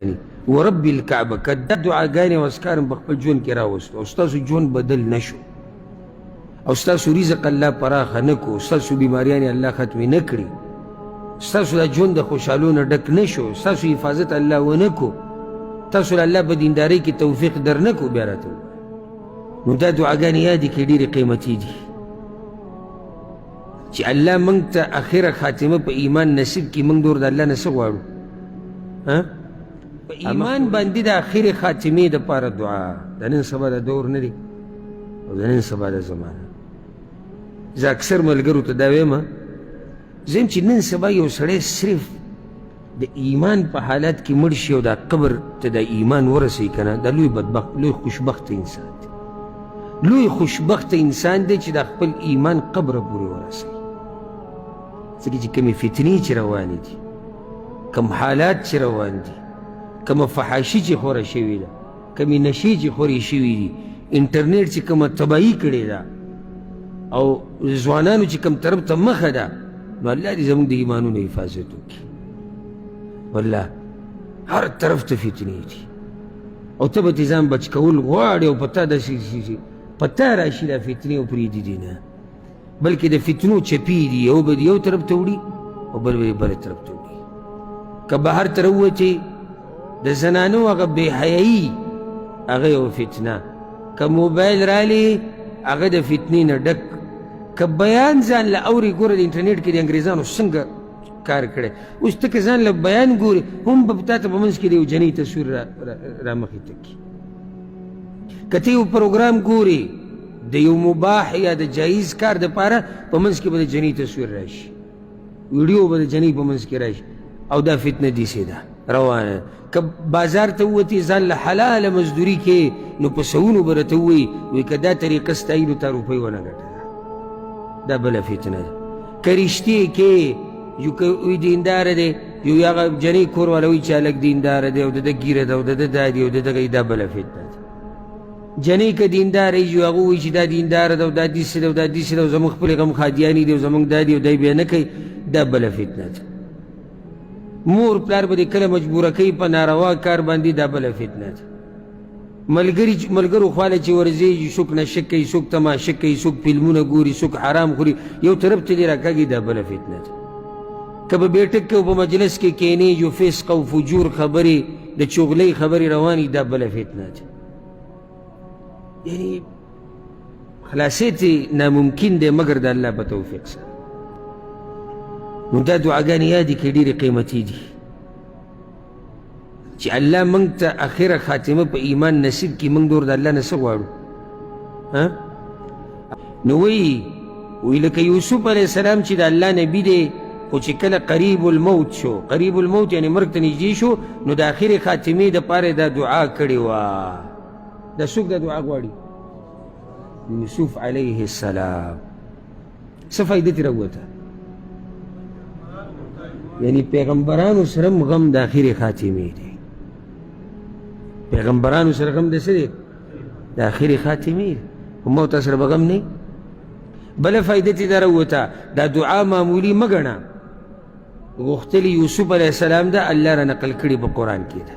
ورب الکعبه که دا دعاګانې او اذکار په خپل ژوند کې راوستو او ستاسو ژوند بدل نه شو او ستاسو رزق الله پراخه نه کړو، ستاسو بیماریانې الله ختمې نه کړي، ستاسو دا ژوند د خوشحالو نه ډک نه شو، ستاسو حفاظت الله ونه کړو، تاسو له الله په دیندارۍ کې توفیق در نه کړو، بیا راته ووایه. نو دا دعاګانې یادې کړئ، ډېرې قیمتي دي چې الله موږ ته اخره خاتمه په ایمان نصیب کړي. موږ نور د الله نه څه غواړو؟ په ایمان باندې د اخرې خاتمې دپاره دعا. د نن سبا د دور نه دی او د نن سبا د زمانه. زه اکثر ملګرو ته دا وایم، زه چې نن سبا یو سړی صرف د ایمان په حالت کې مړ شي او دا قبر ته د ایمان ورسوي که نه، دا لوی بدبخت، لوی خوشبخته انسان دی، لوی خوشبخته انسان دی چې د خپل ایمان قبر پورې ورسوي. ځکه چې کومې فتنې چې روانې دي، کوم حالات چې روان دي، کومه فحاشي چې خوره شوې ده، کومې نشې چې خورې شوې دي، انټرنیټ چې کومه تباهي کړې ده او ځوانانو چې کوم طرف ته مخه ده، نو الله دې زموږ د ایمانونو حفاظت وکړي. والله هر طرف ته فتنې دي او ته به ترې ځان بچ کول غواړې او په تا داسې په تا راشي دا فتنې او پرېږدي دي نه، بلکې د فتنو چپې دي، یو به یو طرف ته وړي او بل به یې بل طرف ته وړي. که بهر ته راووتې د زنانو هغه بې حیایي هغه یو فتنه، که موبایل رالی هغه د فتنې نه ډک، که بیان ځان له اوري، ګوره د انټرنیټ کې د انګریزانو څنګه کار کړی، اوس ته که ځان له بیان ګوري هم به تا ته په منځ کې د یو جنۍ تصویر رامخې ته کړي. که ته یو پروګرام ګوري د یو مباح یا د جایز کار دپاره، په منځ کې به د جنۍ تصویر راشي، ویډیو به د جنۍ په منځ کې راشي او دا فتنه دیسې ده روانه. که بازار ته ووتې ځان له حلاله مزدوري کې، نو په سوونو به راته ووایي، وایي که دا طریقه ستا وي نو تا روپۍ ونه ګټله، دا بله فتنه ده. که رشتې کې یو که وی دینداره دی، یو هغه جنۍ کور والا وایي چې هلک دینداره دی او د ده ږیره ده او د ده دا دی او د دغه، دا بله فتنه ده. جنۍ که دینداره وي، هغه وایي چې دا دینداره ده او دا داسې ده او دا داسې ده او زموږ خپلې غم ښادیانې دي او زموږ دا دي او دی بیا نه کوي، دا بله فتنه ده. مور پلار به دې کله مجبوره کوي په ناروا کار باندې، دا بله فتنه ده. ملګرو خواله چې ورځي څوک نشه کوي، څوک تماشه کوي، څوک فلمونه ګوري، څوک حرام خوري، یو طرف ته دې راکاږي، دا بله فتنه ده. که په بیټک کې او په مجلس کې کښېنې، یو فسق او فجور خبرې، د چغلۍ خبرې روانې، دا بله فتنه ده. یعنی خلاصې ترې ناممکن دی مګر د الله په توفیق سره. نو دا دعاګانې یادې کړئ، ډېرې قیمتي دي چې الله موږ ته اخره خاتمه په ایمان نصیب کړي. موږ نور د الله نه څه غواړو؟ نو وایي لکه یوسف علیه السلام چې د الله نبي دی، خو چې کله قریب الموت شو، قریب الموت یعنی مرګ ته نږدې شو، نو د اخرې خاتمې دپاره دا دعا کړې وه. دا څوک دا دعا غواړي؟ یوسف علیه السلام. څه فایده ترې راووته؟ یعنی پیغمبرانو سره هم غم د اخرې خاتمې دی، پیغمبرانو سره غم د څه دی؟ د اخرې خاتمې دی. خو ما او تا سره به غم نه. بله فایده ترې دا راووته، دا دعا معمولي مه ګڼه، غوښتلې یوسف علیه السلام ده، الله را نقل کړي په قرآن کې ده.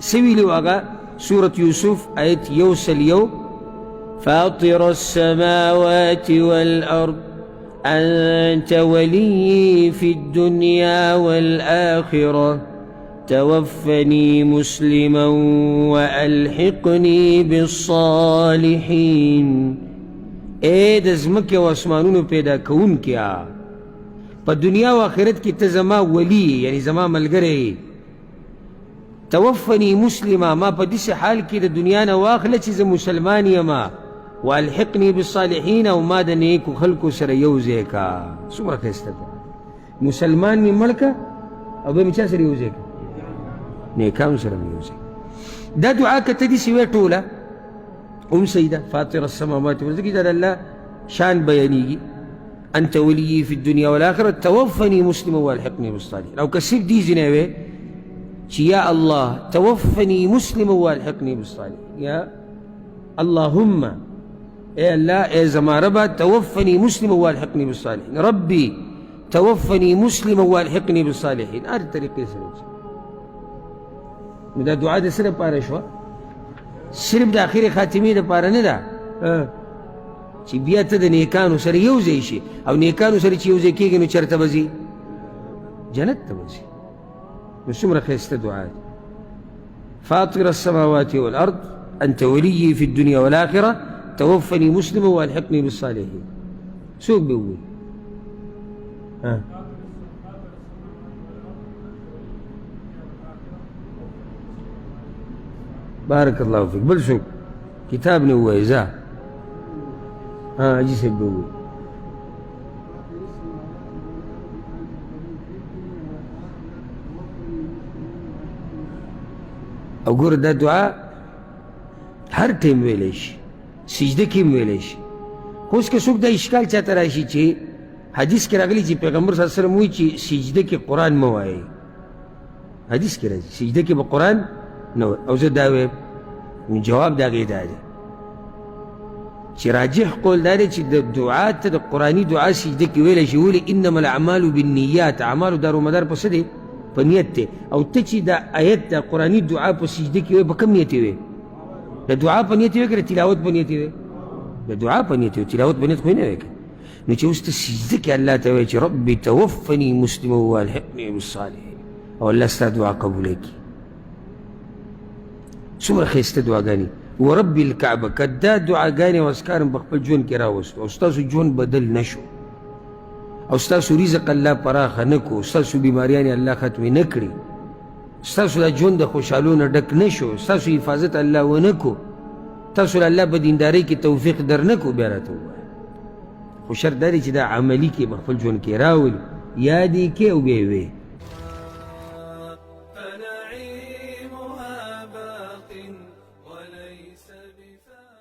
څه ویلي وو هغه؟ سورة یوسف آیت 101، فاطر السماوات والأرض أنت ولي في الدنيا والآخرة توفني مسلما وألحقني بالصالحين. ای د ځمکې او اسمانونو پیدا کوونکیا، په دنیا او آخرت کې ته زما ولی، یعنی زما ملګری. توفني مسلما، ما په داسې حال کې د دنیا نه واخله چې زه مسلمان یم، والحقني بالصالحین، او ما د نیکو خلکو سره یو ځای کا. څومره ښایسته ده، مسلمان مې مړ که او بیا مې چا سره یو ځای که؟ نیکانو سره مې یو ځای. دا دعا که ته داسې وایې ټوله هم صحیح ده. فاطر السماوات والارض، ځکه دا د الله شان بیانېږي. انت ولي في الدنيا والآخرة توفني مسلما والحقني بالصالحين. او که صرف دې ځینې وې چې یا الله توفني مسلما والحقني بالصالحين، یا اللهم ای الله ای زما ربه توفني مسلما والحقني بالصالحين، ربي توفني مسلما والحقني بالصالحين، هر طریقې سره. نو دا دعا د څه لپاره شوه؟ صرف د اخرې خاتمې دپاره نه ده، چې بیا ته د نیکانو سره یو ځای شي، او نیکانو سره چې یو ځای کېږي نو چېرته به ځي؟ جنت ته به ځي. نو څومره ښایسته دعا ده. فاطر السماوات والأرض أنت وليي في الدنيا والآخرة توفني مسلما والحقني بالصالحين. څوک به ووایي؟ بارک الله فیک. بل څوک کتاب نه ووایي؟ ځه حاجي صاحب به ووایي. او ګوره دا دعا هر ټایم ویلی شي، سجده کې هم ویلی شي. خو اوس که څوک دا اشکال چاته راشي چې حدیث کې راغلي چې پیغمبر صلی الله علیه وسلم وایي چې سجده کې قرآن مه وایئ، حدیث کې راځي سجده کې به قرآن نه وایي، او زه دا وایم، نو جواب د هغې دا دی چې راجح قول دا دی چې د دعا ته د قرآني دعا سجده کې ویلی شي. ولې؟ انما الاعمال بالنیات، اعمالو دارومدار په څه دی؟ په نیت دی. او ته چې دا آیت د قرآني دعا په سجده کې وایې، په کوم نیت یې وایې؟ د دعا په نیت یې وایې که د تلاوت په نیت یې وایې؟ د دعا په نیت یې، تلاوت په نیت خو یې نه وایې. نو چې اوس ته سجده کې الله ته وایې چې رب توفني مسلما والحقني بالصالحین، او الله ستا دعا قبوله کړي. څومره ښایسته دعاګانې. ورب الکعبه که دا دعاګانې او اذکار په خپل ژوند کې راوستو او ستاسو ژوند بدل نه شو، او ستاسو رزق الله پراخه نه کړو، ستاسو بیماریانې الله ختمې نه کړي، ستاسو دا ژوند د خوشحالو نه ډک نه شو، ستاسو حفاظت الله ونه کړو، تاسو له الله په دیندارۍ کې توفیق در نه کړو، بیا راته ووایه. خو شرط دا دی چې دا عملي کې په خپل ژوند کې راولي، یاد یې کړې او بیا یې وایې. فنعيمها باق وليس بفاني.